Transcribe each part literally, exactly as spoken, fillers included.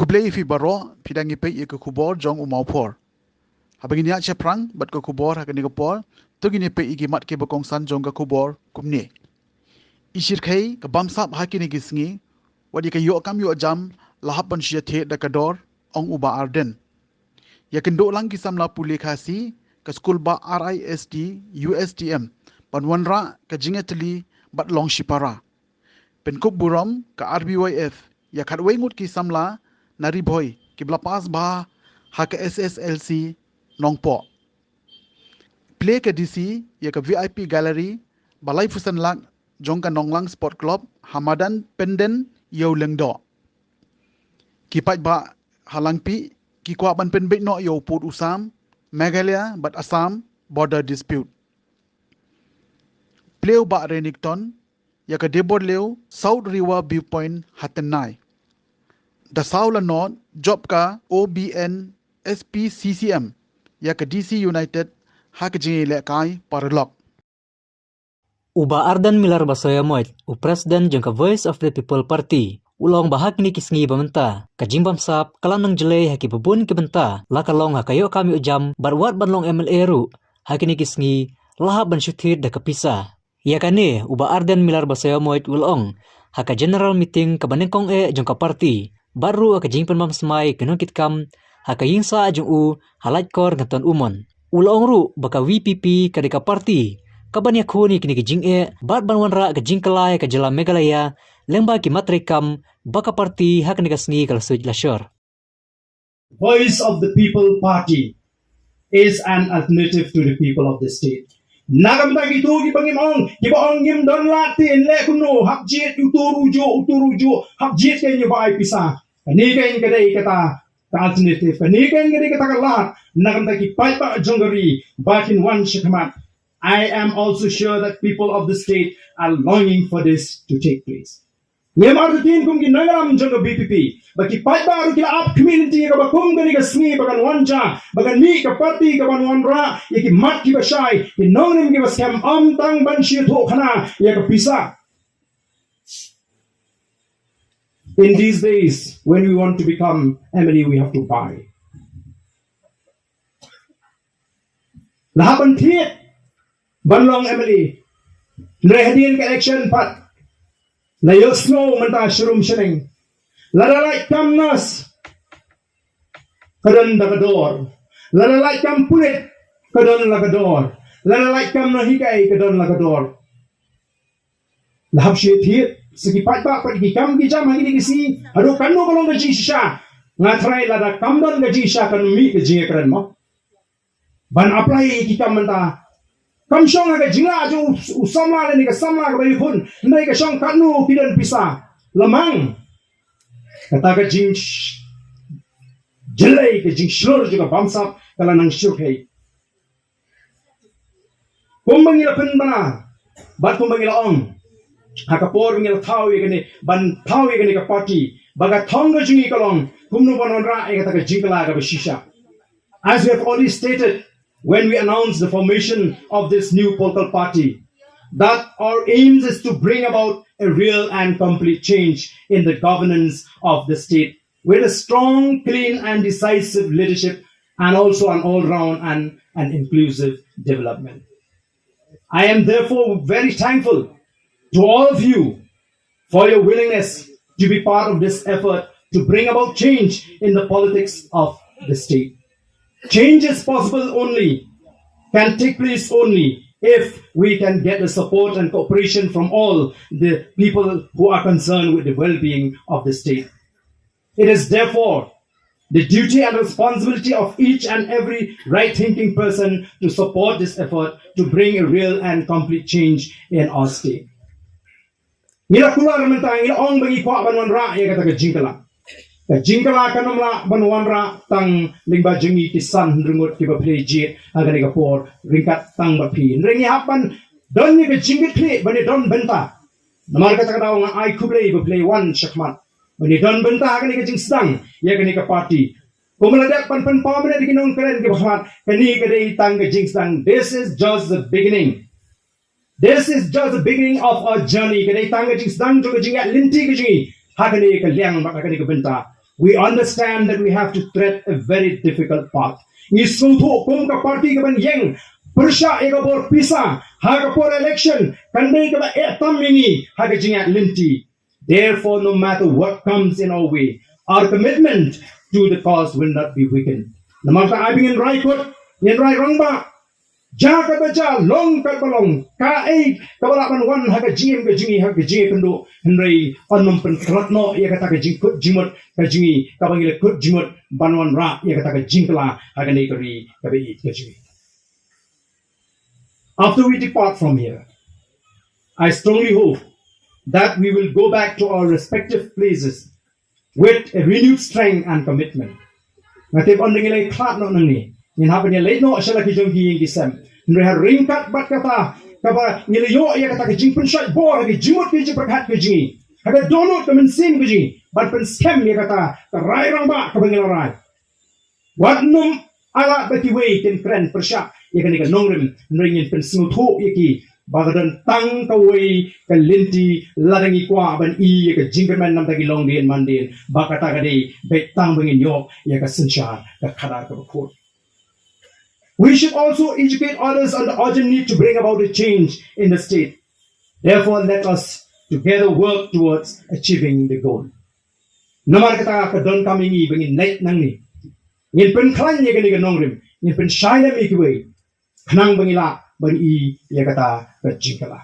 Khublei ïa phi baroh, phi dang ïa peit ïa ka khubor jong u Mawphor. Haba ngin ïa shaphrang bad ka khubor ha kane ka por, to ngin ïa peit ïa ki mat kiba kongsan jong ka khubor kumne. I shyrkhei ka bamsap ha kine ki sngi, wat ïa ka ïoh kam ïoh jam la hap ban shu ïathied da ka dor, ong u Bah Ardent. Ïakynduh lang ki samla pule Khasi, ka skul bah R I S D, U S T M, ban wanrah ka jingïatylli bad long shipara. Pynkup burom ka R B Y F ïa khatwei ngut ki samla na Ri Bhoi kiba la pass bha ha ka S S L C Nongpoh. Plie ka D C ïa ka V I P gallery ba laiphew san lak jong ka Nonglang Sport Club ha madan Penden Ïew Lyngdoh. Ki paidbah ha Langpih ki kwah ban pynbeit noh ïa u pud u sam Meghalaya bad Assam border dispute. Plie u Bah Renikton ïa ka dei bor leh South River Viewpoint ha Tynai. Da saw la nod jop ka O B N S P C C M ïa ka D C United ha ka jingïalehkai paralok. U Bah Ardent Miller Basaiawmoit, u President jong ka Voice of the People Party, u la ong ba ha kine ki sngi ba mynta ka jingbamsap ka la nang jlei ha kiba bun ki bynta, la ka long ha ka ïoh kam ïoh jam bad wat ban long M L A ruh ha kine ki sngi la hap ban shu thied da ka pisa. Ïa kane u Bah Ardent Miller Basaiawmoit u la ong ha ka general meeting kaba nyngkong eh jong ka party, bad ruh ha ka jingpynbam smai ki nongkitkam ha ka ïing sah jong u ha Laitkor Nghaton Umon. U la ong ruh ba ka V P P ka dei ka party kaban ïakhun ïa kine ki jingeh bad ban wanrah ka jingkylla ïa ka jylla Meghalaya lyngba ki mat treikam ba ka party ha kane ka sngi ka la suit la shor. Voice of the People Party is an alternative to the people of the state. Na ka bynta kito kiba ngim ong, kiba ong ngim don lad te, leh kumno, hap jied uto ruh juh, uto ruh juh, hap jied kein ïa ba ai pisa. Kane kein ka dei kata ka alternative, kane kein ka dei kata ka lad na ka bynta ki paidbah jong ka ri ba kin wan sha khmat. I am also sure that people of the state are longing for this to take place. Ngim artatien kum ki nongïalam jong ka V P P ba ki paidbah ruh ki la ap khmih lynti ïa kaba kum kane ka sngi ba kan wan ja, ba kan mih ka party kaban wanrah ïa ki mat kiba shai, ki nongrim kiba skhem, ym tang ban shu ïathuh khana ïa ka pisa. In these days, when we want to become M L A, we have to buy. La hap ban thied ban long M L A. Hynrei hadien ka election pat la ïohsngew mynta sharum shaneng. Lada lait kam nurse ka don da ka dor. Lada lait kam pulit ka don la ka dor. Lada lait kam nonghikai ka don la ka dor. La hap shu thied sa ki paidbah pat ki kam ki jam ha kine ki sngi. Haduh katno ka long ka jingshisha. Nga tharai lada kam don ka jingshisha kan mih ka jingïakren mo. Ban apply ïa ki kam mynta. Kam shong ha ka jinglah jong u samla lane ka samla kaba ïakhun. Hynrei ka shong katno ki don pisa. Lamang kata ka jing jylei ka jingshlur jong ka bamsap ka la nang shyrkhei. Kumba ngi la pynbna bad kumba ngi la ong ha ka por ba ngi la thaw ïa kane, ban thaw ïa kane ka party, ba ka thong ka jong ngi ka long kumno ban wanrah ïa kata ka jingkylla kaba shisha. As we have already stated when we announced the formation of this new political party, that our aims is to bring about a real and complete change in the governance of the state with a strong, clean, and decisive leadership, and also an all round and an inclusive development. I am therefore very thankful to all of you for your willingness to be part of this effort to bring about change in the politics of the state. Change is possible only, can take place only if we can get the support and cooperation from all the people who are concerned with the well being of the state. It is therefore the duty and responsibility of each and every right thinking person to support this effort to bring a real and complete change in our state. Ngi la kular mynta, ngi la ong ba ngi kwah ban wanrah ïa kata ka jingkylla. Ka jingkylla kan ym lah ban wanrah tang lyngba jong ngi ki san hynriew ngut kiba phi la jied ha kane ka por ryngkat tang bad phi. Hynrei ngi hap ban don ïa ka jingkitkhlieh ban ïa don bynta. Namar kata ka daw nga ai khublei ba phi la wan shakhmat ban ïa don bynta ha kane ka jingsdang ïa kane ka party. Kumba la dep ban pynpaw mynne da ki nongkren kiba khmat, kane ka dei tang ka jingsdang. This is just the beginning. This is just the beginning of our journey. Ka dei tang ka jingsdang jong ka jingïaid lynti ka jong ngi ha kane ka liang bad ha kane ka bynta. We understand that we have to tread a very difficult path. Ngi sngewthuh kum ka party ka ban ïeng pyrshah ïa ka bor pisa ha ka por election kan dei kaba eh tam ïa ngi ha ka jingïaid lynti. Therefore, no matter what comes in our way, our commitment to the cause will not be weakened. Namar kata ai ba ngin rai kut, ngin rai rangbah, ja kaba ja, long kaba long, kaei kaba lah ban wan ha ka jingim ka jong ngi, ha ka jingïakynduh, hynrei yn nym pynkhlad noh ïa kata ka jingkut jingmut ka jong ngi, kaba ngi la kut jingmut ban wanrah ïa kata ka jingkylla ha kane ka ri kaba ïeit ka jong ngi. After we depart from here, I strongly hope that we will go back to our respective places with a renewed strength and commitment. Nga tip ynda ngi la ïakhlad noh nangne, ngin hap ban ïaleit noh sha la ki jong ki ïing ki sem. Hynrei ha ryngkat bad kata, kaba ngi la ïoh ïa kata ka jingpynshait bor ha ka jingmut ka jingpyrkhat ka jong ngi, ha ka dohnud ka mynsiem ka jong ngi, ban pynskhem ïa kata ka rai rangbah kaba ngi la rai. Wat nym ai lad ba kiwei kin kren pyrshah ïa kane ka nongrim, hynrei ngin pynsngewthuh ïa ki ba ka don tang kawei ka lynti, lada ngi kwah ban ïoh ïa ka jingkyrmen namar ki longdien mandien, ba kata ka dei beit tang ba ngin ïoh ïa ka synshar ka khadar kaba khuid. We should also educate others on the urgent need to bring about a change in the state. Therefore, let us together work towards achieving the goal. Namar kata ka donkam ïa ngi ba ngin leit nangne, ngin pynkhlaiñ ïa kane ka nongrim, ngin pynshai lem ïa kiwei, khnang ba ngin lah ban ïoh ïa kata ka jingkylla.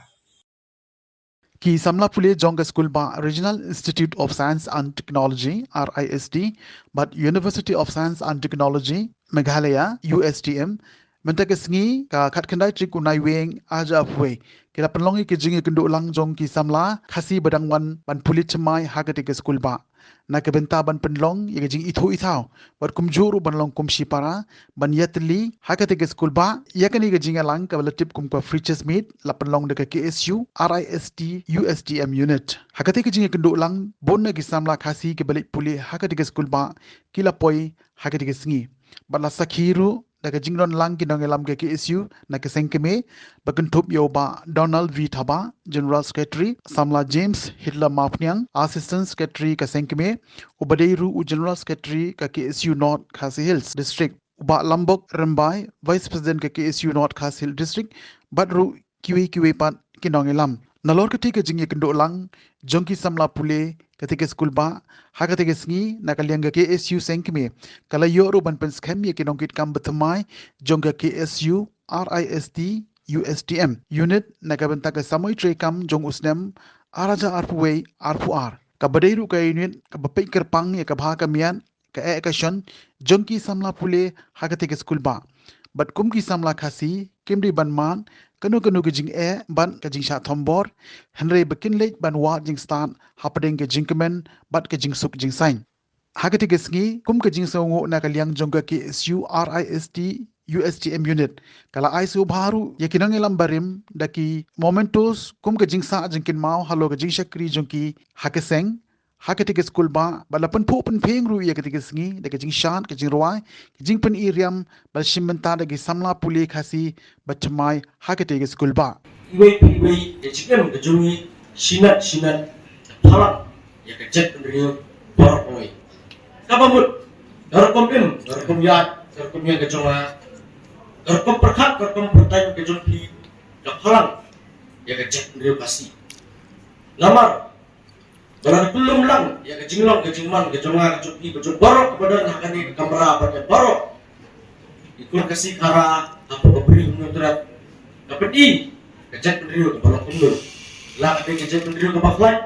Ki samla pule jong ka skulbah Regional Institute of Science and Technology, R I S T, bad University of Science and Technology, Meghalaya, U S T M, mynta ka sngi ka khatkhyndai tarik u Naiwieng arhajar arphew wei, ki la pynlong ïa ka jingïakynduh lang jong ki samla Khasi ba dang wan ban pule thymmai ha katei ka skulbah. Na ka bynta ban pynlong ïa ka jingithuh ithaw bad kumjuh ruh ban long kum shipara ban ïatylli ha katei ka skulbah, ïa kane ka jingïalang kaba la tip kum ka Freshers' Meet la pynlong da ka K S U, R I S T, U S T M unit. Ha katei ka jingïakynduh lang, bun na ki samla Khasi kiba leit pule ha katei ka skulbah ki la poi ha katei ka sngi. Bad la sakhi ruh da ka jingdon lang ki nongïalam ka K S U na ka seng kmie, ba kynthup ïa u Bah Donald V Thabah, General Secretary, samla James Hitler Mawphniang, Assistant Secretary ka seng kmie, uba dei ruh u General Secretary ka K S U North Khasi Hills District, u Bah Lambok Rymbai, Vice President ka K S U North Khasi Hills District, bad ruh kiwei kiwei pat ki nongïalam. Nalor katei ka jingïakynduh lang jong ki samla pule katei ka skulbah ha katei ka sngi na ka liang ka K S U seng kmie, ka la ïoh ruh ban pynskhem ïa ki nongkitkam ba thymmai jong ka K S U, R I S T, U S T M unit na ka bynta ka samoi treikam jong u snem arhajar arphew wei arphew ar, kaba dei ruh ka unit kaba peit kyrpang ïa ka bha ka miat, ka eh ka shon jong ki samla pule ha katei ka skulbah. Bad kum ki samla Khasi, kim dei ban mad kano kano ka jingeh bad ka jingshah thombor, hynrei ba kin leit ban wad jingstad hapdeng ka jingkmen bad ka jingsuk jingsaiñ. Ha katei ka sngi, kum ka jingsngewnguh na ka liang jong ka K S U, R I S T, U S T M unit, ka la ai sngewbha ruh ïa ki nongïalam barim da ki mementos kum ka jingsah jingkynmaw halor ka jingshakri jong ki ha ka seng, ha katei ka skulbah, bad la pynphuh pynphieng ruh ïa katei ka sngi da ka jingshad, ka jingrwai, ka jingpyni riam bad la shim bynta da ki samla pule Khasi ba thymmai ha katei ka skulbah. Iwei pa iwei ka jingim ka jong ngi, shinat shinat ka phalang ïa ka jaitbynriew baroh kawei. Kaba mut, ka rukom im, ka rukom ïaid, ka rukom ïeng ka jong nga, ka rukom pyrkhat, ka rukom pyrthei ka jong phi, ka phalang ïa ka jaitbynriew Khasi. Namar ba la pynlong lang ïa ka jinglong ka jingman ka jong nga ka jong phi ka jong baroh kaba don ha kane ka kamra bad ïa baroh i kur Khasi Khara hapoh ka Bri Hynñiewtrep, ka pyni ka jaitbynriew kaba long kumno. La ka dei ka jaitbynriew kaba khlaiñ,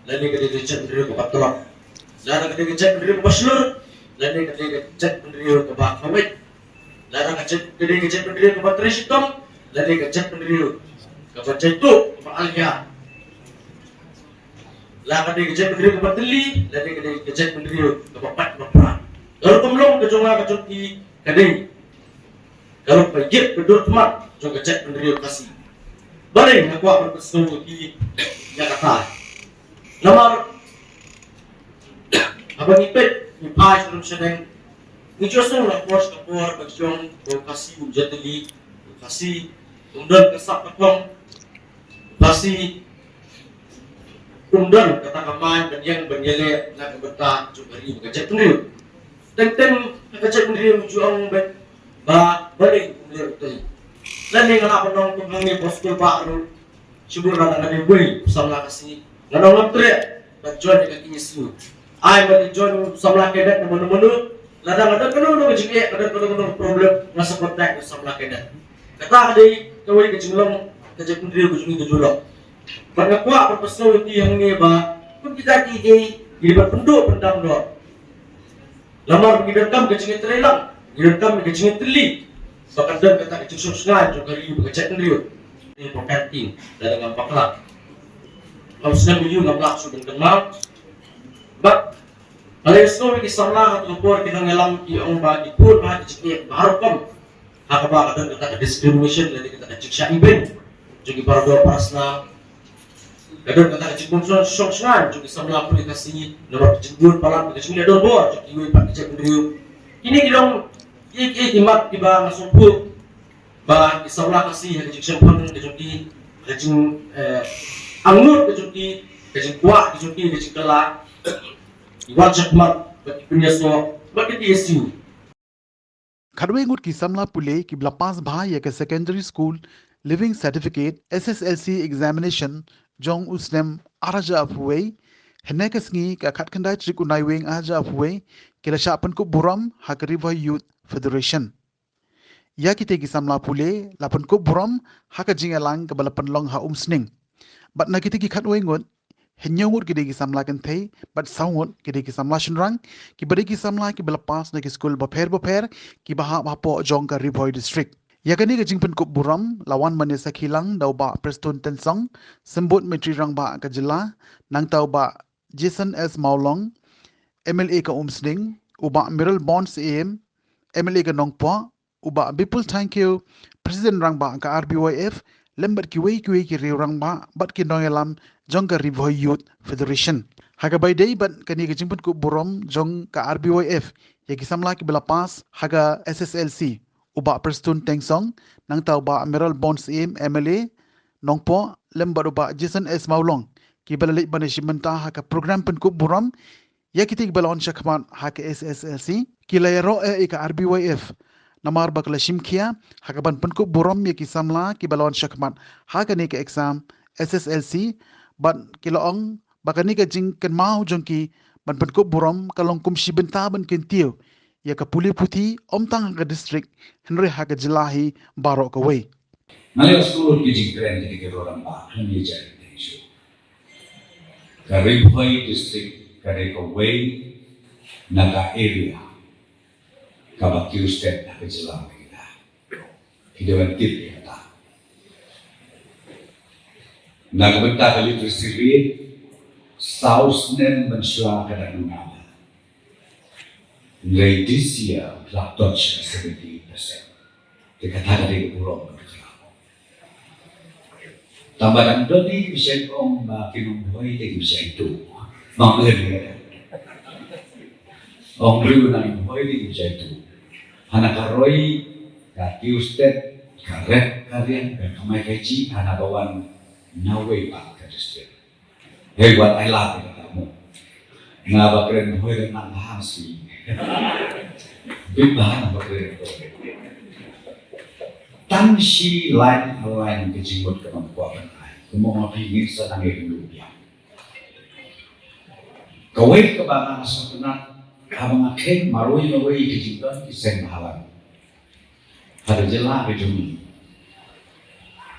lane ka dei ka jaitbynriew kaba tlot. La ka dei ka jaitbynriew kaba shlur, lane ka dei ka jaitbynriew kaba kawei. Lada ka jait, ka dei ka jaitbynriew kaba trei shitom, lada ka jaitbynriew kaba jaituh, kaba aliar. Lada ka dei ka jaitbynriew kaba tylli, lada ka dei ka jaitbynriew kaba pait kaba pra. Ka rukom long ka jong nga ka jong phi ka dei ka long ka ïit ka dur khmat jong ka jaitbynriew Khasi. Balei nga kwah ban pynsngew ïa phi ïa kata. Namar haba ngi peit ngi phai sha rum sha neng, ngi ju sngew la por sha por ba ki ong ba u Khasi um jatili, u Khasi um don ka sap ka thong, u Khasi Um don kata ka main ban ïeng ban ïaleh na ka bynta jong ka ri bad ka jaitbynriew. Teng teng ka jaitbynriew ju ong ba ba balei um leh utai. Lane nga lah ban ong kum hangne ha skul ba ruh, shibun lada nga dei uwei u samla Khasi, ngan ong ngam treh ban join ïa ka K S U. Ai ban join u samla cadet na mano mano, lada nga don kano kano ka jingeh, nga don kano kano ka problem, nga sa contact u samla cadet. Kata ka dei kawei ka jinglong ka jaitbynriew ka jong ngi ka ju long. Bad nga kwah ban pynsngew ïa phi hangne ba kum kita ki dei, ngi dei ban pynduh pyndam noh. Namar ba ngi donkam ka jingïatreilang, ngi donkam ka jingïatylli ba kan don kata ka jingshong shngaiñ jong ka ri bad ka jaitbynriew. Important thing, lada ngam bakla, ngam sngewthuh, ngam lah shuh ban kynmaw. Bad nga la ïasngew ïa ki samla ha kato ka por ki nongïalam ki ong ba ki bun bha ki jingeh baroh rukom. Ha kaba ka don kata ka discrimination lane kata ka jingshah ibeiñ jong ki para doh para snam. Ka don kata ka jingbym shong shngaiñ jong ki samla pule Khasi namar ka jingbun palat, ka jingleh dorbar jong kiwei pat ki jaitbynriew. Kine ki long ki, ki, ki mat kiba nga sngewthuh ba ki samla Khasi ha ka jingshemphang ka jong ki, ka jing, eh, angnud ka jong ki, ka jingkwah ka jong ki, ka jingkylla, ki wan shakhmat bad ki pynïasoh bad ki T S U. Khatwei ngut ki samla pule kiba la pass bha ïa ka Secondary School Leaving Certificate, S S L C examination, jong u snem ar hajar arphew wei, hynne ka sngi ka khatkhyndai tarik u Naiwieng ar hajar arphew wei, ki la shah pynkup burom ha ka Ri Bhoi Youth Federation. Ïa kita ki samla pule la pynkup burom ha ka jingïalang kaba la pynlong ha Umsning. Bad na kita ki khatwei ngut, hynñiew ngut ki dei ki samla kynthei bad saw ngut ki dei ki samla shynrang, kiba dei ki samla kiba la pass na ki skul bapher bapher kiba hap hapoh jong ka Ri Bhoi District. Ïa kane ka jingpynkup burom la wan ban ïasakhi lang da u Bah Prestone Tynsong, Symbud Myntri Rangbah ka jylla, nangta u Bah Jason S Mawlong, M L A ka Umsning, u Bah Mayralborn Syiem, M L A ka Nongpoh, u Bah Bipul Thangkhiew, President Rangbah ka R B Y F, lem bad kiwei kiwei ki riew rangbah bad ki nongïalam jong ka Ri Bhoi Youth Federation. Ha kaba ïadei bad kane ka jingpynkup burom jong ka R B Y F ïa ki samla kiba la pass ha ka S S L C, u Bah Prestone Tynsong, nangta u Bah Mayralborn Syiem, M L A Nongpoh, lem bad u Bah Jason S Mawlong, kiba la leit ban ïashim bynta ha ka program pynkup burom ïa kita kiba la wan shakhmat ha ka S S L C, ki la ïaroh eh ïa ka R B Y F namar ba ka la shim khia ha kaban pynkup burom ïa ki samla kiba la wan shakhmat ha kane ka exam S S L C, bad ki la ong ba kane ka jingkynmaw jong ki ban pynkup burom ka long kum shi bynta ban kyntiew ïa ka pule puthi, ym tang ha ka district hynrei ha ka jylla hi baroh kawei. Nga la ïohsngew ki jingkren ki dei ki riew rangbah, ha ngi jait ki dei shuh. Ka Ri Bhoi District ka dei kawei na ka area kaba kiew stet ha ka jylla Meghalaya. Ki dei ban tip ïa kata. Na ka bynta ka literacy rate, saw snem mynshuwa ka dang duna bha. Hynrei this year ka la touch ka seventy eight percent. Te kata ka dei ka burom kaba khraw. Tangba dang don hi ki bishar ong ba ki nongbhoi te ki bishar itu. Nong len ka dang ong riew na nongbhoi te ki bishar itu. Hana ka roi ka kiew stet, ka rep ka riang, ka kamai ka jih, hana ka wan na wei pat ka district. Hei, wat ai lad ïa kata mo. Nga ba kren Bhoi re nang bha shi. Bit bha nang ba kren Bhoi. Tang shi line, line ka jingmut ka nang kwah ban ai. Kumba ma phi ngin sa nang ïa ka ndu biang. Kawei kaba nga sngewtynnat, haba nga kheiñ marwei marwei ka jingdon ki seng bhalang ha ka jylla ka jong ngi.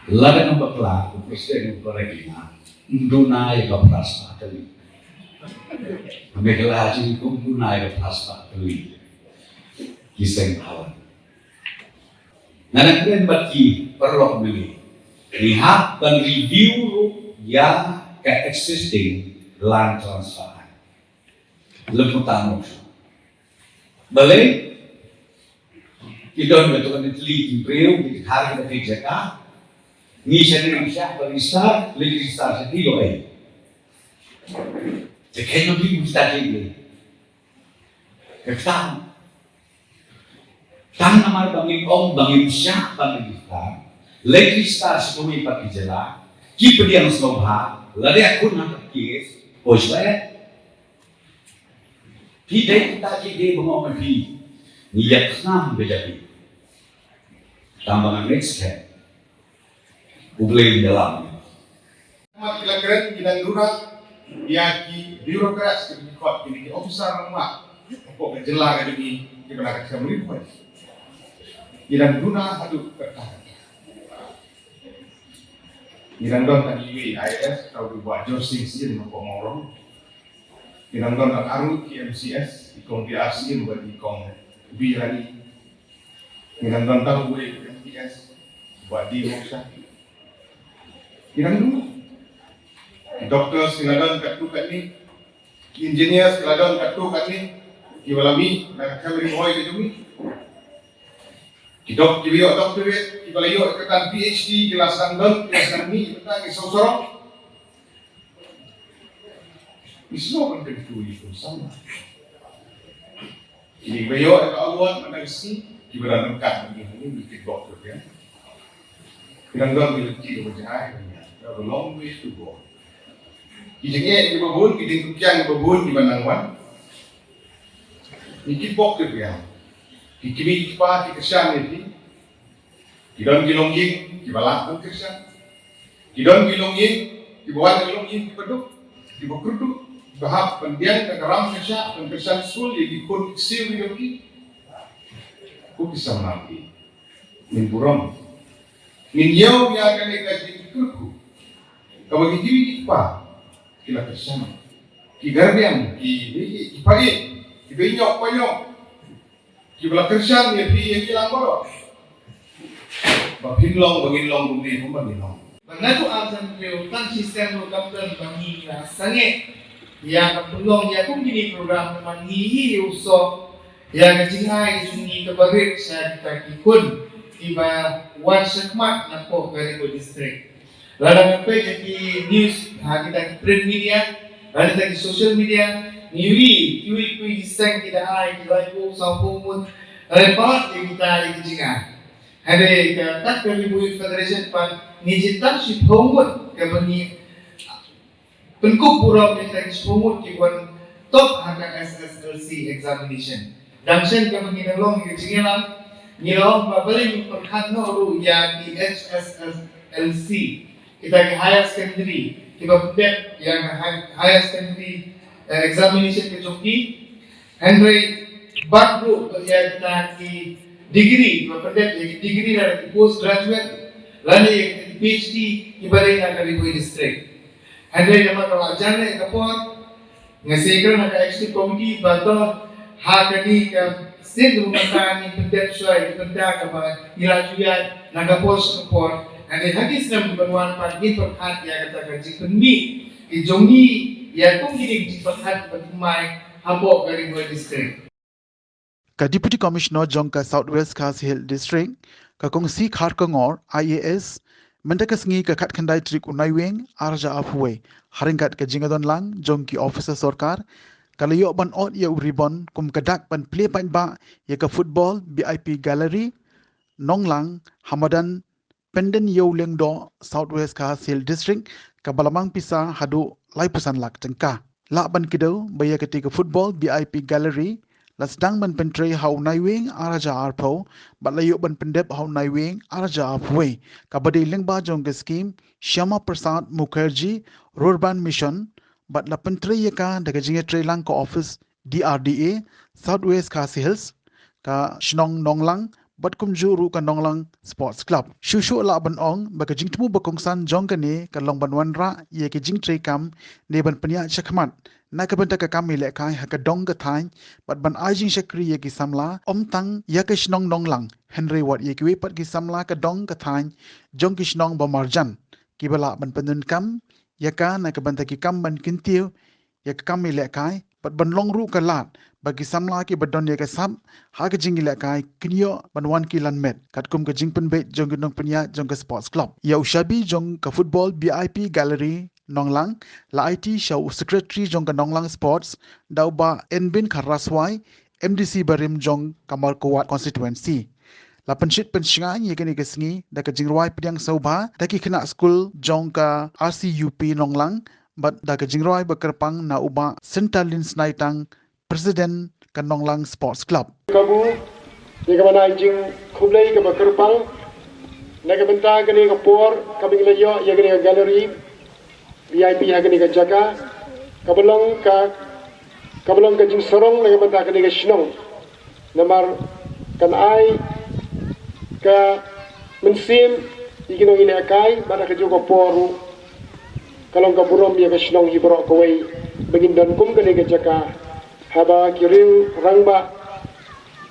Lada ngam bakla, u president u para ki nga, ym duna ïa ka phra spah tylli. Ka Meghalaya jong ngi ym duna ïa ka phra spah tylli ki seng bhalang. Nga dang kren bad ki paralok mynne, ngi hap ban review ruh ïa ka existing land transfer. Lem kumta mo. Balei? Ki don katto katne tylli ki briew, ki dkhar, ki dkhar jaka. Ngi shane ngi shah ba register, leit register shane, ïoh ei. Te kheiñ ma phi kumta ki briew. Ka kata. Tang namar ba ngim ong, ba ngim shah ban register, leit register sha kawei pat ka jylla, Ki pdiang sngewbha, lada khun ha ka case, poi shlei. Phi dei kita ki dei ba ngam phi. Ngi ïa kham beda phi. Tang ba ngan next time. U Blei u ïalam. Mat ki la kren ki dang duna ïa ki bureaucrats ki dang kot ki, ki officer lang mat. Ko ka jylla ka jong ngi ki ba na ka them ri poi. Ki dang duna haduh kata. Ki dang don tang iwei I A S, tau ki Bah Jorsing Syiem na Pamawrong. Ki dang don tang aru ki M C S, i kong B R Syiem bad i kong B Rani. Ki dang don tang uwei ki M P S, Bah D Moksa. Ki dang don. Ki doctors ki la don katto katne. Ki engineers ki la don katto katne. Ki ba la mih na ka them ri poi ka jong ngi. Ki dok, ki ba ïoh doctorate, ki ba la ïoh kata P H D, ki la sdang don, ki la sdang mih, kata ki sawsarok. Ki sngewbha ban kyntu ïa ki samla. Ki ba ïoh ka award mynta ka sngi, ki ba dang ryngkat bad ngi hangne, ki dok ki ba ïoh. Ki dang don ki lynti ki ba jngai, we have a long way to go. Ki jingeh ki ba bun, ki jingkukiang ki ba bun, ki ba nang wan. Ngi ki bok ki biang. Ki kmie ki kpa ki kyrshan ïa phi. Ki don ki longïing ki ba lah ban kyrshan. Ki don ki longïing ki ba wan ki longïing ki ba duk, ki ba kyrduh, ki ba hap ban biang ka ram ka shah ban kyrshan skul ïa ki khun ki ksiew ki jong ki. Ko ki samla ki. Ngin burom. Ngin ïoh ïa kane ka jingkyrkhu. Kaba ki kmie ki kpa ki la kyrshan. Ki garbiang ki, ki, ki pagi, ki ba ïoh payong. Ki ba la kyrshan ïa phi ïa ki lang baroh. Ba phin long, ba ngin long kumne kumba ngin long. Ba nga tu am san phi u tang shi sem ruh kam don ba ngi la sangeh ïa ka pynlong ïa kum kine program, ba ngi ïoh u soh ïa ka jingai jong ngi kaba rit sha kita ki khun kiba wan shakhmat napoh ka Ri Bhoi District. Lada ngi peit ha ki news, ha kita ki print media, ha kita ki social media, ngi ïohi kiwei kiwei ki seng ki da ai ki laiphew sawphew ngut, lada palat ïa kita ïa ki jingai. Hynrei ka, kat ka Ri Bhoi Youth Federation pat ngi jied tang shiphew ngut kaba ngi pynkup burom ïa kita ki shiphew ngut ki wan top ha ka S S L C examination. Dang shen kaba ngi dang long ïa ka jingïalam, ngi la ong ba balei ngim pyrkhat noh ruh ïa ki H S S L C, kita ki higher secondary, kiba pyndep ïa ka hi-, higher secondary, eh, examination ka jong ki. Hynrei bad ruh ïa kita ki degree, ba pyndep ïa ki degree lane ki post graduate lane ïa ki P H D kiba dei na ka Ri Bhoi District. Hynrei namar ka la jan leh ka por, nga sa ïakren ha ka executive committee ba to ha kane ka sien kaba mynta ngi pyndep shuwa ïa ka bynta kaba ngi la ju ïaid na ka por sha ka por. Hynrei ha ki snem kiban wan pat ngin pyrkhat ïa kata ka jingpynmih ki jong ngi ïa kum kine ki jingpyrkhat kiba thymmai hapoh ka Ri Bhoi District. Ka Deputy Commissioner jong ka South West Khasi Hills District, ka Kong C Kharkongor I A S, mynta ka sngi ka khatkhyndai tarik u Naiwieng arhajar arphew wei, ha ryngkat ka jingïadon lang jong ki officer sorkar, ka la ïoh ban ot ïa u ribbon kum ka dak ban plie paidbah ïa ka football V I P Gallery Nonglang ha madan Pyndem Ïew Lyngdoh, South West Khasi Hills District, kaba la mang pisa haduh laiphew san lak tyngka. Lah ban kdew ba ïa kata ka football V I P Gallery la sdang ban pyntrei ha u Naiwieng arhajar arphew bad la ïoh ban pyndep ha u Naiwieng arhajar arphew wei, kaba dei lyngba jong ka skhim Shyama Prasad Mukherjee Rurban Mission, bad la pyntrei ïa ka da ka jingïatreilang ka office D R D A South West Khasi Hills, ka shnong Nonglang, bad kumjuh ruh ka Nonglang Sports Club. Shuh shuh lah ban ong ba ka jingthmu ba kongsan jong kane ka long ban wanrah ïa ka jingtrei kam ne ban pynïaid shakhmat na ka bynta ka kam ïalehkai ha ka dong ka thaiñ bad ban ai jingshakri ïa ki samla, ym tang ïa ka shnong Nonglang, hynrei wat ïa kiwei pat ki samla ka dong ka thaiñ jong ki shnong ba marjan, kiba lah ban pyndonkam ïa ka na ka bynta ki kam ban kyntiew ïa ka kam ïalehkai, bad ban long ruh ka lad ba ki samla kiba don ïa ka sap ha ka jingïalehkai kin ïoh ban wan ki lanmet, katkum ka jingpynbeit jong ki nongpynïaid jong ka Sports Club. Ïa u shabi jong ka football V I P Gallery Nonglang la aiti sha u Secretary jong ka Nonglang Sports, da u Bah Enbin Kharaswai, M D C barim jong ka Mawkyrwat Constituency. La pynshit pynshngaiñ ïa kane ka sngi da ka jingrwai pdiang sngewbha da ki khynnah skul jong ka R C U P Nonglang bad da ka jingrwai ba kyrpang na u Bah Syntalin Snaitang, President ka Nonglang Sports Club. Kabu, ïa kaba na jingkhublei kaba kyrpang na ka bynta kane ka por kaba ngi la ïoh ïa kane ka gallery V I P ha kane ka jaka, kaba long ka, kaba long ka jingsarong na ka bynta kane ka shnong. Namar kan ai ka mynsiem ïa ki nongïalehkai, bad ha kajuh ka por ruh ka long ka burom ïa ka shnong hi baroh kawei ba ngin don kum kane ka jaka, haba ki riew rangbah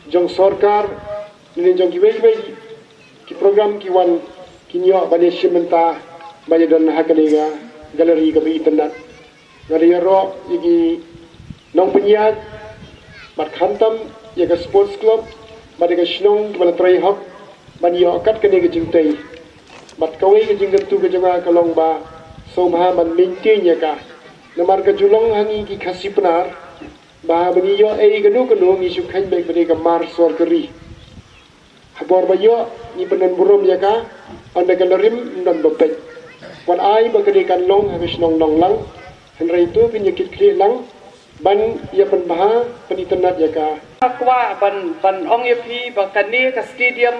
jong sorkar ne jong kiwei kiwei ki program ki wan, kin ïoh ban ïashim bynta ban ïadon ha kane ka gallery kaba itynnad. Nga la ïaroh ïa ki nongpynïaid bad khamtam ïa ka sports club bad ïa ka shnong kiba la trei hok ban ïoh kat kane ka jingtei. Bad kawei ka jingkyntu ka jong nga ka long ba sngewbha ban maintain ïa ka. Namar ka ju long ha ngi ki Khasi Pnar ba haba ngi ïoh ei kano kano ngi shu kheiñ beit ba dei ka mar sorkari. Ha bor ba ïoh ngi pyndon burom ïa ka, ynda ka la rim ym don ba peit. Wat ai ba kane kan long ha ka shnong Nonglang, hynrei to phin ïa kit khlieh lang ban ïa pynbha pynitynnad ïa ka. Nga kwah ban, ban ong ïa phi ba kane ka stadium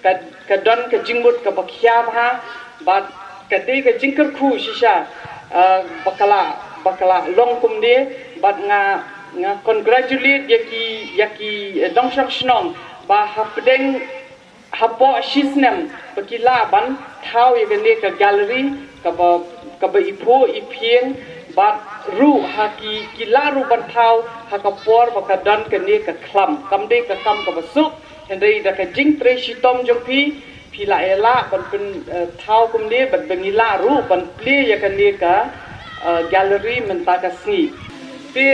ka, ka don ka jingmut kaba khia bha bad ka dei ka jingkyrkhu shisha, eh, ba ka la, ba ka la long kumne, bad nga, nga congratulate ïa ki, ïa ki, eh, nongshong shnong ba hapdeng hapoh shi snem ba ki lah ban thaw ïa kane ka gallery kaba, kaba iphuh iphieng, bad ruh ha ki, ki lah ruh ban thaw ha ka por ba ka don kane ka khlam. Kam dei ka kam kaba suk, hynrei da ka jingtrei shitom jong phi, phi la ïa lah ban pyn, eh, thaw kumne bad ba ngi lah ruh ban plie ïa kane ka, eh, gallery mynta ka sngi. Te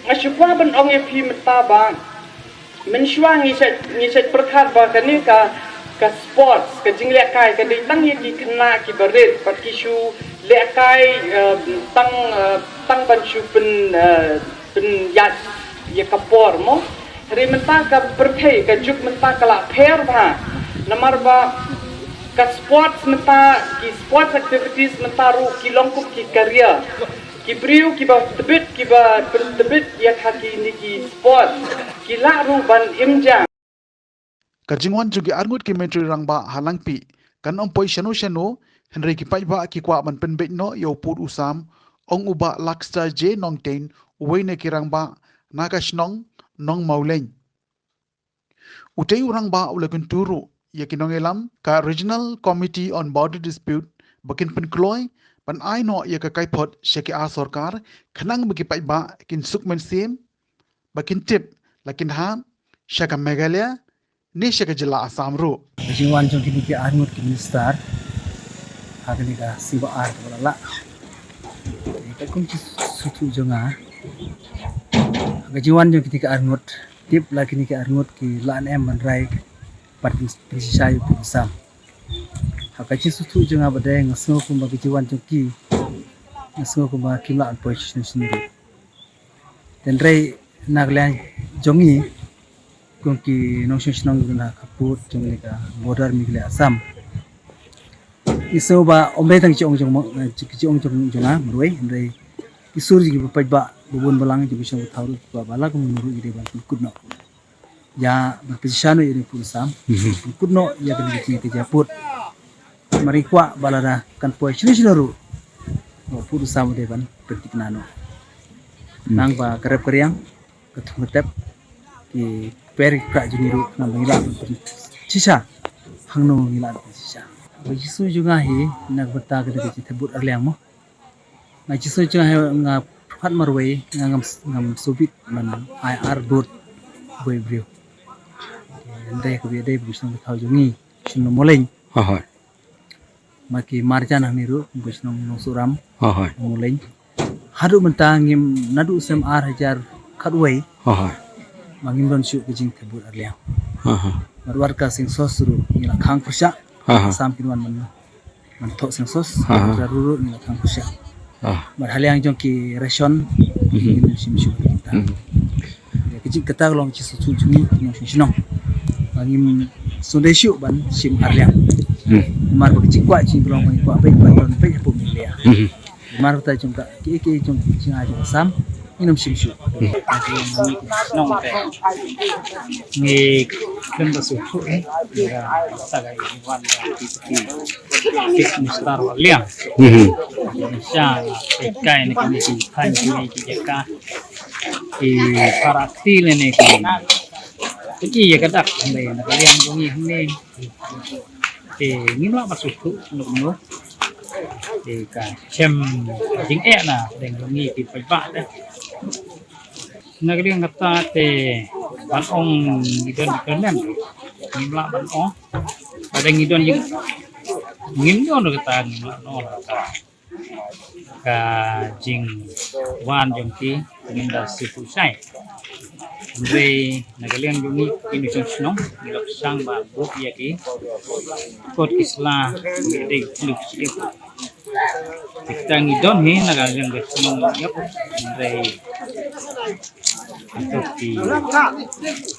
nga shu kwah ban ong ïa phi mynta ba mynshuwa ngi shait, ngi shait pyrkhat ba kane ka, ka sports, ka jinglehkai ka dei tang ïa ki khynnah kiba rit, bad ki shu lehkai, eh, tang, eh, tang ban shu pyn, eh, pynïaid ïa ka por mo. Hynrei mynta ka pyrthei, ka juk mynta ka la pher bha. Namar ba ka sports mynta, ki sports activities mynta ruh ki long kum ki career. Ki briew kiba tbit, kiba pyntbit ïa kine ki sports, ki lah ruh ban im ja. Ka jingwan jong ki arngut ki Myntri Rangbah ha Langpih kan ym poi shano shano, hynrei ki paidbah ki kwah ban pynbeit noh ïa u pud u sam, ong u Bah Lakstar J Nongteiñ, uwei na ki rangbah na ka shnong Nongmawleiñ. Utei u rangbah u la kyntu ruh ïa ki nongïalam ka Regional Committee on Border Dispute ba kin pynkloi ban ai noh ïa ka kaiphod sha ki ar sorkar, khnang ba ki paidbah kin suk mynsiem, ba kin tip la kin hap sha ka Meghalaya ne sha ka jylla Assam ruh. Ka jingwan jong kine ki arngut ki minister ha kane ka sngi ba ar kaba la lah. Ka kum ka jingsngewthuh jong nga, ka jingwan jong kine ki arngut, tip la kine ki arngut ki lah ne em ban rai ban pynshisha ïa u pud u sam. Ha ka jingsngewthuh jong nga ba dei, nga sngew kumba ka jingwan jong ki, nga sngew kumba kim lah ban poi shisha shisha ruh. Hynrei na ka liang jong ngi kum ki nongshong shnong kiba don ha ka pud jong kane ka border Meghalaya Assam, ngi sngew ba ym dei tang ka jingong jong, ka jingong jong, jong nga marwei, hynrei ki sur jong ki paidbah ba bun balang jong ki shnong ki thaw ruh, ba, ba la kumno ruh ngi dei ban pynkut noh ïa, ban pynshisha noh ïa u pud u sam, pynkut noh ïa kane ka jingïapud. Namar ngi kwah ba lada kan poi shano shano ruh, u pud u sam u dei ban pynthikna noh. Nang ba ka rep ka riang, ka thung ka tep, ki pher ki pra jong ngi ruh, nang ba ngi lah ban pynshisha hangno ngi lah ban pynshisha. Ka jingsngew jong nga hi na ka bynta kane ka jingthepbud arliang mo. Nga jingsngew jong nga hi, nga pyrkhat marwei, nga ngam, ngam sngewbit ban ai ar vote uwei u briew. Hynrei kaba ïadei bad ka shnong ka thaw jong ngi, shnong Nongmawleiñ. Hooid. Ma ki marjan hangne ruh, ka shnong Nongsohram. Hooid. Nongmawleiñ. Haduh mynta ngim, naduh snem ar hajar khatwei. Hooid. Ma ngim don shuh ka jingthepbud arliang. Hooid. Bad wat ka census ruh ngi la khang pyrshah. Hooid. Sam kin wan man man thoh census, aha, ka ruh ruh ngi la khang pyrshah. Ah. Bad ha liang jong ki ration, mhm, ngi nym shim shuh ïa kita. Mhm. Ïa ka jing kata ka long ka jingsngewthuh jong ngi ki nongshong shnong. Ba ngim, Sngewdei shuh ban shim arliang. Hmm. Namar ba ka jingkwah jingpynlong ba ngi kwah beit ban don beit hapoh Meghalaya. Hmm. Namar kata jong ka kiei kiei jong ka jingai jong Assam, ngin ym shim shuh. Ngi khlem da sngewthuh eh, ïa ka sa ka wan ka ki ki ki Mister Arliang. Mhm. Sha na kai na ki ki kan ki ki jaka. Ki para kti lane ki. Ki ïa ka dak hynrei na ka liang jong ngi hynrei. Te ngim lah ban sngewthuh kumno kumno. Te ka shem jingeh na dang jong ngi ki paidbah te. Na ka liang kata te ban ong ngi don jingkyrmen. Ngim lah ban ong. Ba dang ngi don jing, ngim don kata, ngim lah ban ong kata. Ka jingwan jong ki ngim da sngewthuh shai. Hynrei na ka liang jong ngi ki nongshong shnong ngi la pyrshang ba buh ïa ki kot ki sla, ngi dei ki luk shi ïap. Kita ngi don hi na ka liang ka shnong ïap. Hynrei Anto ki,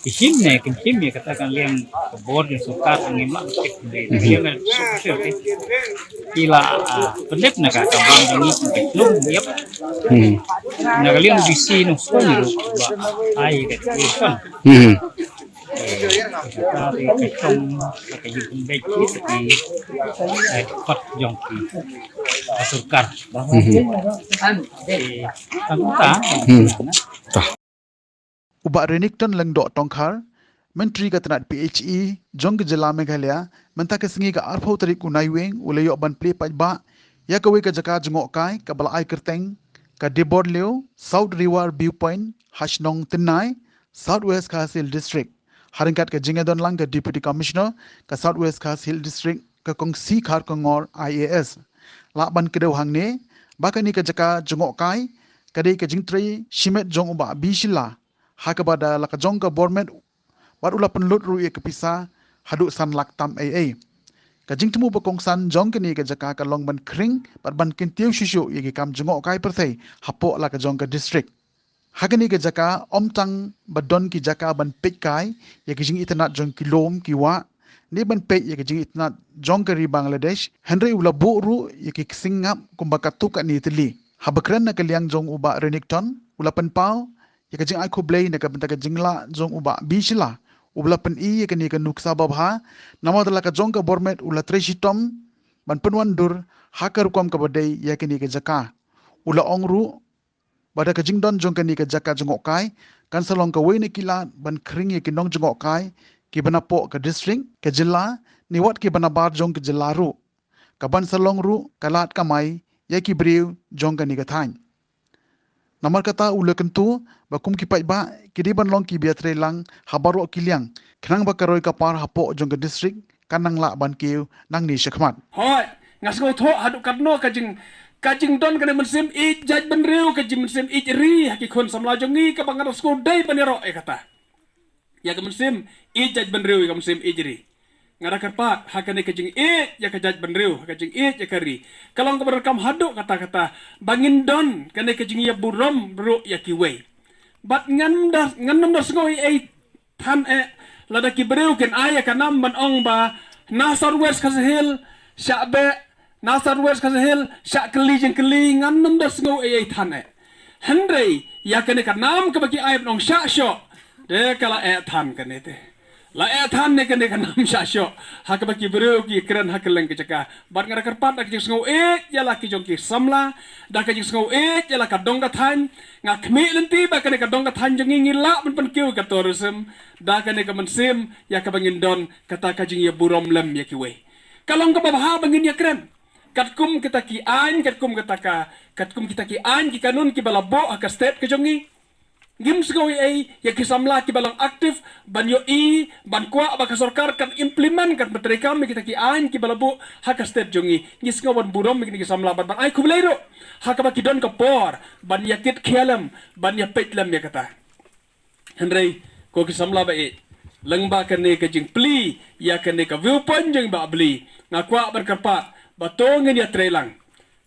ki shim ne, ki shim ïa kata ka liang ka bor jong sorkar ka ngim lah ban tip ne. Ka liang ka sorkar te ki la, ah, pynlip na ka, ka bor jong ngi ka shnong ïap. Hmm. Na ka liang B C nongshong ruh ba ai ka solution. Hmm. Ka, ka, ka shnong ka, ka jingpynbeit ki, ki, eh, kot jong ki, ka sorkar. Hmm. Eh, tang ta. Hmm. Tah. U Bah Renikton Lyngdoh Tongkhar, Myntri ka tnat P H E jong ka jylla Meghalaya, mynta ka sngi ka arphew tarik u Naiwieng u la ïoh ban plie paidbah ïa kawei ka jaka jngohkai kaba la ai kyrteng ka Diborliew South River View Point ha shnong Tynnai, South West Khasi Hills District. Ha ryngkat ka jingïadon lang ka Deputy Commissioner ka South West Khasi Hills District ka Kong C Kharkongor I A S. Lah ban kdew hangne ba kane ka jaka jngohkai ka dei ka jingtrei shimet jong u Bah B Shylla, ha kaba da la ka jong ka bor met bad u la pynlut ruh ïa ka pisa haduh san lak tam ei ei. Ka jingthmu ba kongsan jong kane ka jaka ka long ban khring bad ban kyntiew shuh shuh ïa ki kam jngohkai pyrthei hapoh la ka jong ka district. Ha kane ka jaka ym tang ba don ki jaka ban peit kai ïa ki jingitynnat jong ki lum ki wah ne ban peit ïa ki jingitynnat jong ka ri Bangladesh, hynrei u la buh ruh ïa ki ksing ngap kumba katto katne tylli. Haba kren na ka liang jong u Bah Renikton u la pynpaw ïa ka jingai khublei na ka bynta ka jinglah jong u Bah B Shylla uba la pyni ïa kane ka nuksa babha, namar da la ka jong ka bor met u la trei shitom ban pynwandur ha ka rukom kaba dei ïa kane ka jaka. U la ong ruh ba da ka jingdon jong kane ka jaka jngohkai kan sa long kawei na ki lad ban khring ïa ki nongjngohkai kiba napoh ka district, ka jylla ne wat kiba nabar jong ka jylla ruh, kaban sa long ruh ka lad kamai ïa ki briew jong kane ka thaiñ. Namar kata u la kyntu ba kum ki paidbah ki dei ban long kiba ïatrei lang ha baroh ki liang khnang ba ka roi ka par hapoh jong ka district kan nang lah ban kiew nangne shakhmat. Hooid, nga sngewthuh haduh katno ka jing, ka jingdon kane mynsiem ïeit jaitbynriew, ka jingmynsiem ïeit ri ha ki khun samla jong ngi kaba nga da sngewdei ban ïaroh ïa kata. Ïa ka mynsiem ïeit jaitbynriew, ïa ka mynsiem ïeit ri. Nga da kyrpad ha kane ka jingïeit ïa ka jaitbynriew, ha ka jingïeit ïa ka ri, ka long kaba donkam haduh katta katta ba ngin don kane ka jingïaburom ruh ïa kiwei. Bad ngan da, ngan nym da sngew ei ei than eh lada ki briew kin ai ïa ka nam ban ong ba na South West Khasi Hills shah beh, na South West Khasi Hills shah kylli jingkylli, ngan nym da sngew ei ei than eh. Hynrei ïa kane ka nam kaba ki ai ban ong shah shoh, de ka la eh than kane te. La eh than ne kane ka nam shah shoh ha kaba ki briew ki kren ha kylleng ka jaka. Bad nga da kyrpad da ka jingsngew ïeit ïa la ki jong ki samla, da ka jingsngew ïeit ïa la ka dong ka thaiñ. Nga khmih lynti ba kane ka dong ka thaiñ jong ngi ngi lah ban pynkiew ka tourism da kane ka mynsiem ïa kaba ngin don kata ka jingïaburom lem ïa kiwei. Ka long kaba bha ba ngin ïakren katkum kita ki aiñ, katkum kita ka, katkum kita ki aiñ ki kanun kiba la buh ha ka state ka jong ngi. Ngim sngew ei ei ïa ki samla kiba long active ban ïohi, ban kwah ba ka sorkar kan implement, kan pyntreikam ïa kita ki aiñ kiba la buh ha ka state jong ngi. Ngi sngew ban burom ïa kine ki samla bad ban ai khublei ruh ha kaba ki don ka por ban ïakit khia lem, ban ïapeit lem ïa kata. Hynrei ko ki samla ba ïeit, lyngba kane ka jingplie ïa kane ka viewpoint jong i Bah Bli, nga kwah ban kyrpad ba to ngin ïatrei lang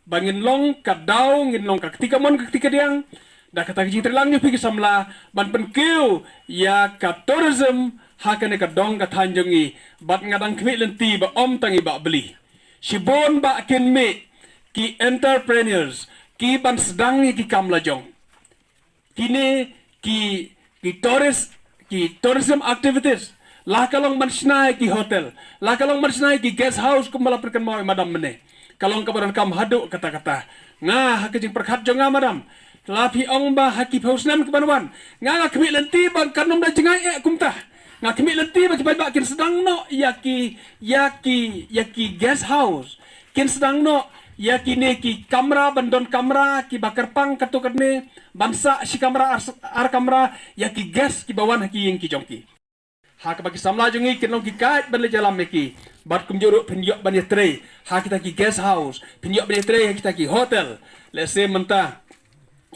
ba ngin long ka daw, ngin long ka kti kamon ka kti kadiang, Da kata ka jingtreilang jong phi ki samla ban pynkiew ïa ka tourism ha kane ka dong ka thaiñ jong ngi, bad nga dang khmih lynti ba ym tang i Bah Bli, shibun bah kin mih ki entrepreneurs kiban sdang ïa ki kam la jong. Kine ki, ki tourist, ki tourism activities, la ka long ban shna ïa ki hotel, la ka long ban shna ïa ki guest house, kumba la pynkynmaw i madam mynne, ka long kaba donkam haduh katta katta. Nga, ha ka jingpyrkhat jong nga, madam, la phi ong ba ha ki phew snem kiban wan, nga, nga khmih lynti ba kan ym da jngai eh kumta. Nga khmih lynti ba ki paidbah kin sdang noh ïa ki, ïa ki, ïa ki guest house, kin sdang noh ïa kine ki kamra, ban don kamra kiba kyrpang katto katne, ban sah shi kamra, ar, ar kamra ïa ki guest kiba wan ha ki ïing ki jong ki. Ha kaba ki samla jong ngi kin long ki guide ban leit ïalam ïa ki. Bad kumjuh ruh phin ïoh ban ïatrei ha kita ki guest house, phin ïoh ban ïatrei ha kita ki hotel. Lehse mynta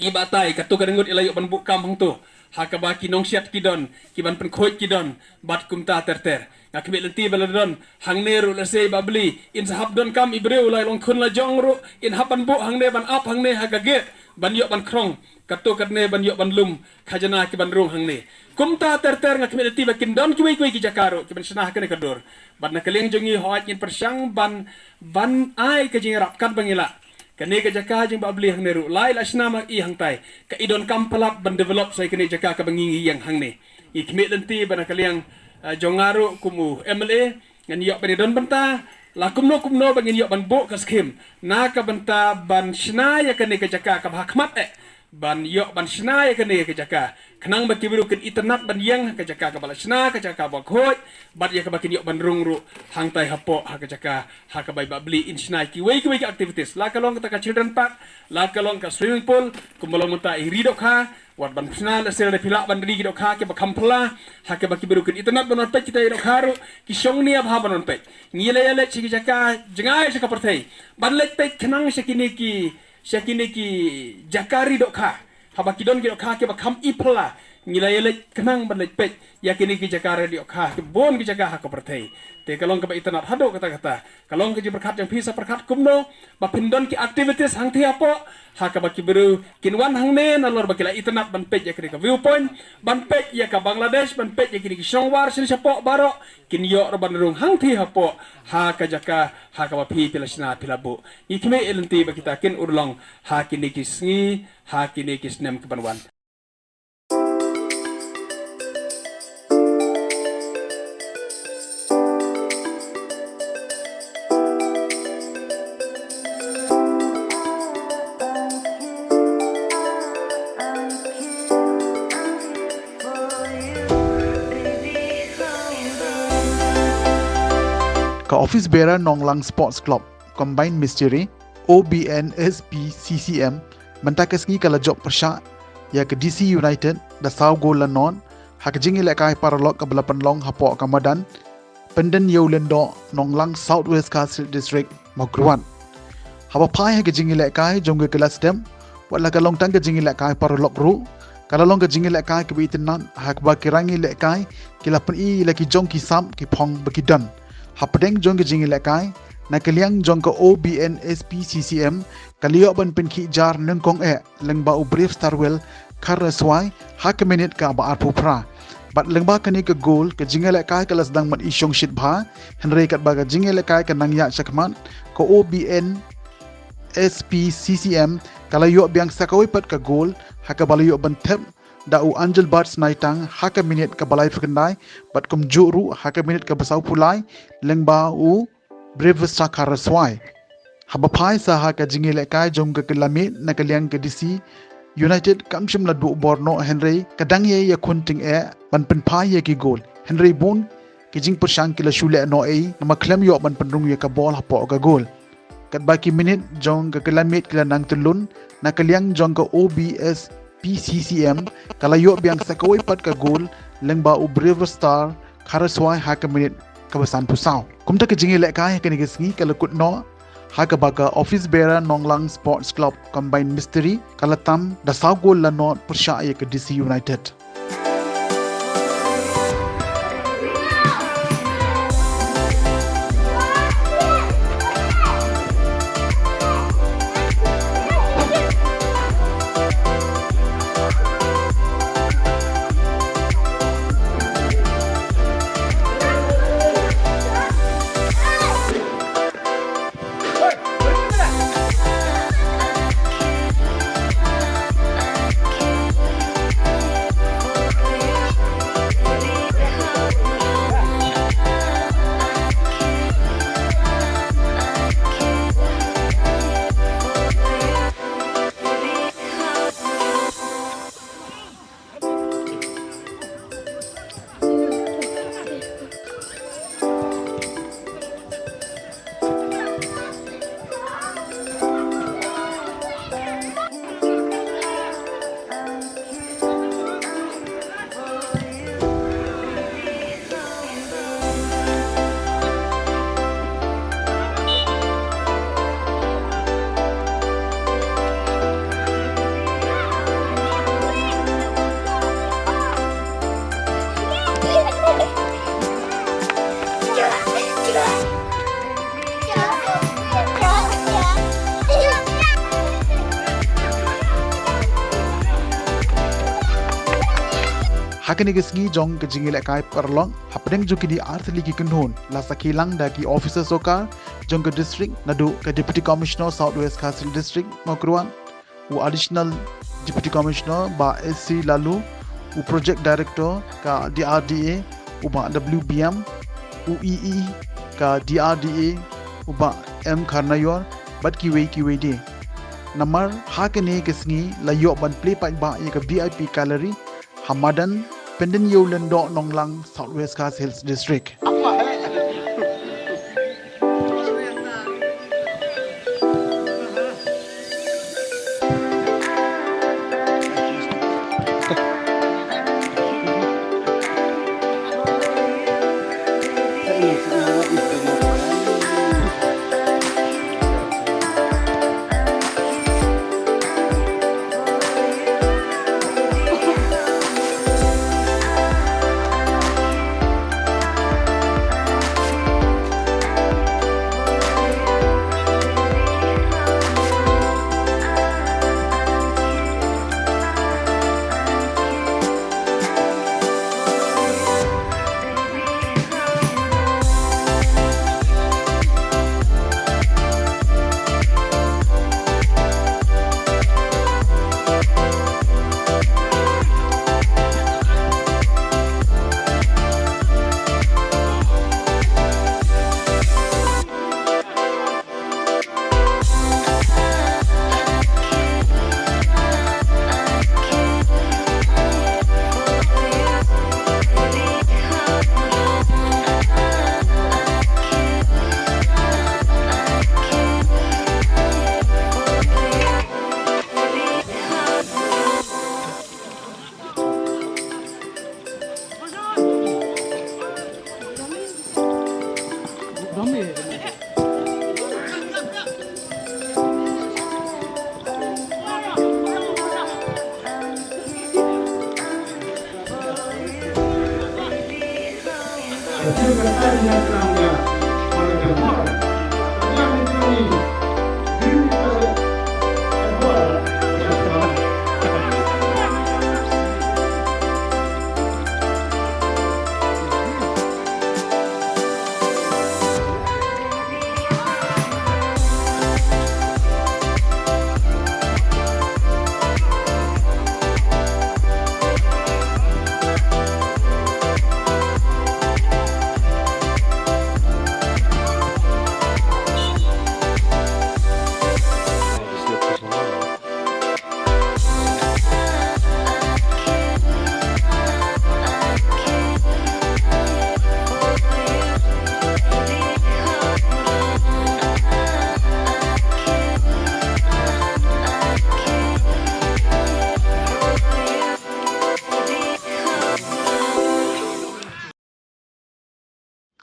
i Bah Tai, katto ka dang ngut i la ïoh ban buh kam hangto. Ha kaba ki nongsiat ki don, kiban pynkhuid ki don, bad kumta ter ter. Nga khmih lynti ba la don hangne ruh, lehse i Bah Bli, in sa hap donkam i briew, la i long khun la jong ruh, in hap ban buh hangne, ban ap hangne ha ka gate, ban ïoh ban khrong katto katne, ban ïoh ban lum khajna kiban rung hangne. Kumta ter ter, nga khmih lynti ba kin don kiwei kiwei ki jaka ruh kiban shna ha kane ka dur. Bad na ka liang jong ngi, hooid, ngin pyrshang ban, ban ai ka jingïarap katba ngi lah. Kane ka jaka jong Bah Bli hangne ruh, la i la shna ma i hangtai, ka i donkam palat ban develop sa ïa kane ka jaka kaba ngi ngi ïeng hangne. Ngi khmih lynti ba na ka liang, eh, jong nga ruh kum u M L A, ngan ïoh ban ïadon bynta, la kumno kumno ba ngin ïoh ban buh ka skhim na ka bynta ban shna ïa kane ka jaka kaba ha khmat eh, ban ïoh ban shna ïa kane ka jaka, khnang ba ki briew kin itynnad ban ïeng ha ka jaka kaba la shna, ka jaka ba khuid, bad ïa kaba kin ïoh ban rung ruh hangtai hapoh ha ka jaka ha kaba i Bah Bli in shna ïa kiwei kiwei ki activities, la ka long kata ka children park, la ka long ka swimming pool, kumba long mynta i ri dohkha. Wat ban shna, lehse lada phi lah ban ri ki dohkha kiba kham phylla, ha kaba ki briew kin itynnad ban wan peit kita i dohkha ruh, ki shongnia bha ban wan peit. Ngi la ïaleit sha ki jaka jngai sha ka pyrthei ban leit peit khnang sha kine ki, sha kine ki jaka ri dohkha. Haba ki don ki dohkha kiba kham i phylla, ngi la ïaleit khnang ban leit peit ïa kine ki jaka ri dohkha, ki bun ki jaka ha ka pyrthei. Te ka long kaba itynnad haduh katta katta. Ka long ka jingpyrkhat jong phi, sa pyrkhat kumno ba phin don ki activities hangthie hapoh, ha kaba ki briew kin wan hangne nalor ba ki la itynnad ban peit ïa kane ka viewpoint, ban peit ïa ka Bangladesh, ban peit ïa kine ki shnong war shnong shapoh baroh, kin ïoh ruh ban rung hangthie hapoh ha ka jaka ha kaba phi, phi la shna, phi la buh. Ngi khmih lynti ba kita kin urlong ha kine ki sngi, ha kine ki snem kiban wan. Ka office bearer Nonglang Sports Club, Combined Mistiri, O B N S P C C M, mynta ka sngi ka la jop pyrshah ïa ka D C United da saw gol la nod ha ka jingïalehkai paralok kaba la pynlong hapoh ka madan Pyndon Ïewlyndoh, Nonglang, South West Khasi Hills District, Mawkyrwat. Haba phai ha ka jingïalehkai jong ka khyllipmat, wat la ka long tang ka jingïalehkai paralok ruh, ka la long ka jingïalehkai kaba itynnad ha kaba ki nongïalehkai ki la pyni ïa la ki jong ki sap ki phong ba ki don. Hapdeng jong ka jingïalehkai, na ka liang jong ka O B N S P C C M, ka la ïoh ban pynkhih jar nyngkong eh lyngba u Brave Starwell Kharaswai ha ka minit kaba arphew phra. Bad lyngba kane ka gol, ka jingïalehkai ka la sdang ban i shongshit bha, hynrei katba ka jingïalehkai ka nang ïaid shakhmat, ka O B N S P C C M ka la ïoh biang sa kawei pat ka gol ha kaba la ïoh ban thep da u Angelbert Snaitang ha ka minit kaba laiphew khyndai, bad kumjuh ruh ha ka minit kaba sawphew lai lyngba u Brave Star Kharaswai. Haba phai sa ha ka jingïalehkai jong ka khyllipmat na ka liang ka D C United kam shym la duh bor noh, hynrei ka dang ïai ïakhun tyngeh ban pynphai ïa ki gol. Hynrei bun ki jingpyrshang ki la shu leh noh ei, namar khlem ïoh ban pynrung ïa ka bol hapoh ka gol. Katba ki minit jong ka khyllipmat ki la nang tyllun, na ka liang jong ka O B S P C C M ka la ïoh biang sa kawei pat ka gol lyngba u Brave Star Kharaswai ha ka minit kaba sanphew saw. Kumta ka jingïalehkai ha kane ka sngi ka la kut noh ha kaba ka office bearer Nonglang Sports Club Combined Mistiri ka la tam da saw gol la nod pyrshah ïa ka D C United. Ha kane ka sngi jong ka jingïalehkai paralok hapdeng jong kine artylli ki kynhun la sakhi lang da ki officer sorkar jong ka district, naduh ka Deputy Commissioner South West Khasi Hills District Mawkyrwat, u Additional Deputy Commissioner Bah S C Laloo, u Project Director ka D R D A u Bah W B M, u E E ka D R D A u Bah M Kharnaior, bad kiwei kiwei de. Namar ha kane ka sngi la ïoh ban plie paidbah ïa ka V I P gallery ha madan Pyndengïewlyngdoh Nonglang, South West Khasi Hills District.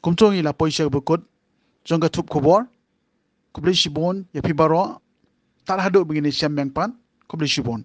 Kumto ngi la poi sha kaba kut jong ka thup khubor. Khublei shibun ïa phi baroh. Tad haduh ba ngin ïashem biang pat. Khublei shibun.